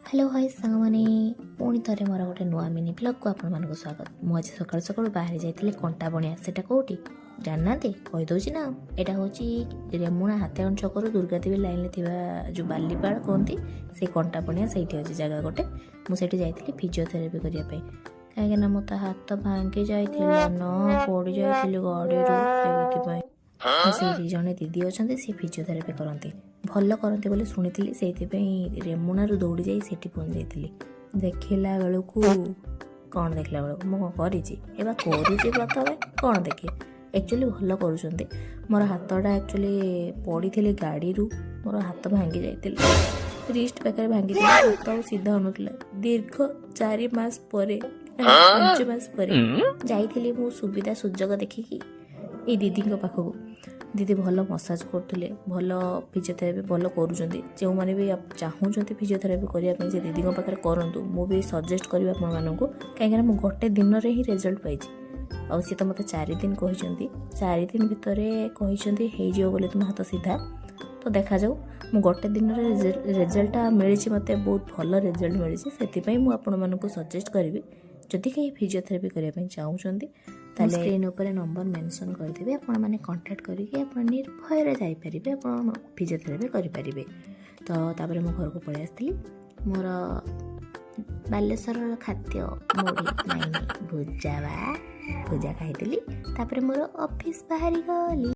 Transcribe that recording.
Hello high ସାଙ୍ଗମାନେ, ପୁଣି ଥରେ ମୋର ଗୋଟେ ନୂଆ ମିନି ବ୍ଲଗ୍କୁ ଆପଣମାନଙ୍କୁ ସ୍ୱାଗତ। ମୁଁ ଆଜି ସକାଳୁ ସକାଳୁ ବାହାରି ଯାଇଥିଲି କଣ୍ଟାବଣିଆ। ସେଇଟା କେଉଁଠି ଜାଣିନାହାନ୍ତି? କହିଦେଉଛି ନା। ଏଇଟା ହେଉଛି ରେମୁଣା ହାତୀଗଣ ଛକରୁ ଦୁର୍ଗାଦେବୀ ଲାଇନ୍ରେ ଥିବା ଯେଉଁ ବାଲିପାଳ କୁହନ୍ତି, ସେଇ କଣ୍ଟାବଣିଆ, ସେଇଠି ଅଛି ଜାଗା ଗୋଟେ। ମୁଁ ସେଇଠି ଯାଇଥିଲି ଫିଜିଓଥେରାପି କରିବା ପାଇଁ, କାହିଁକିନା ମୋ ତା ହାତ ଭାଙ୍ଗି ଯାଇଥିଲା ନା, ପଡ଼ି ଯାଇଥିଲି ଗାଡ଼ିରୁ, ସେଇଥିପାଇଁ। ତ ସେଇଠି ଜଣେ ଦିଦି ଅଛନ୍ତି, ସେ ଫିଜିଓଥେରାପି କରନ୍ତି, ଭଲ କରନ୍ତି ବୋଲି ଶୁଣିଥିଲି। ସେଇଥିପାଇଁ ରେମୁଣାରୁ ଦୌଡ଼ି ଯାଇ ସେଠି ପହଞ୍ଚି ଯାଇଥିଲି। ଦେଖିଲା ବେଳକୁ କ'ଣ? ଦେଖିଲା ବେଳକୁ ମୁଁ କ'ଣ କରିଛି ଏବେ କରୁଛି ପ୍ରଥମେ କ'ଣ ଦେଖେ। ଆକ୍ଚୁଆଲି ଭଲ କରୁଛନ୍ତି। ମୋର ହାତଟା ଆକ୍ଚୁଆଲି ପଡ଼ିଥିଲି ଗାଡ଼ିରୁ, ମୋର ହାତ ଭାଙ୍ଗି ଯାଇଥିଲା, ରିଷ୍ଟ ପାଖରେ ଭାଙ୍ଗିଥିଲା। ହାତ ଆଉ ସିଧା ହେଉନଥିଲା। ଦୀର୍ଘ 4 ମାସ ପରେ, 5 ମାସ ପରେ ଯାଇଥିଲି ମୁଁ ସୁବିଧା ସୁଯୋଗ ଦେଖିକି ଏଇ ଦିଦିଙ୍କ ପାଖକୁ। ଦିଦି ଭଲ ମସାଜ କରୁଥିଲେ, ଭଲ ଫିଜିଓଥେରାପି ଭଲ କରୁଛନ୍ତି। ଯେଉଁମାନେ ବି ଚାହୁଁଛନ୍ତି ଫିଜିଓଥେରାପି କରିବା ପାଇଁ, ସେ ଦିଦିଙ୍କ ପାଖରେ କରନ୍ତୁ। ମୁଁ ବି ସଜେଷ୍ଟ କରିବି ଆପଣମାନଙ୍କୁ, କାହିଁକିନା ମୁଁ ଗୋଟେ ଦିନରେ ହିଁ ରେଜଲ୍ଟ ପାଇଛି। ଆଉ ସିଏ ତ ମୋତେ 4 ଦିନ କହିଛନ୍ତି, 4 ଦିନ ଭିତରେ କହିଛନ୍ତି ହେଇଯିବ ବୋଲି ତୁମ ହାତ ସିଧା। ତ ଦେଖାଯାଉ। ମୁଁ ଗୋଟେ ଦିନରେ ରେଜଲ୍ଟଟା ମିଳିଛି ମୋତେ, ବହୁତ ଭଲ ରେଜଲ୍ଟ ମିଳିଛି। ସେଥିପାଇଁ ମୁଁ ଆପଣମାନଙ୍କୁ ସଜେଷ୍ଟ କରିବି, ଯଦି କେହି ଫିଜିଓଥେରାପି କରିବା ପାଇଁ ଚାହୁଁଛନ୍ତି, ତାହେଲେ ସ୍କ୍ରିନ୍ ଉପରେ ନମ୍ବର ମେନସନ୍ କରିଦେବି। ଆପଣମାନେ କଣ୍ଟାକ୍ଟ କରିକି ଆପଣ ନିର୍ଭୟରେ ଯାଇପାରିବେ, ଆପଣ ଫିଜିଓଥେରାପି କରିପାରିବେ। ତ ତାପରେ ମୁଁ ଘରକୁ ପଳେଇ ଆସିଥିଲି। ମୋର ବାଲେଶ୍ୱରର ଖାଦ୍ୟ ମୁଢ଼ି, ନାଇଁ ନାଇଁ, ଭୁଜା ବା ଭୁଜା ଖାଇଥିଲି। ତାପରେ ମୋର ଅଫିସ୍ ବାହାରି ଗଲି।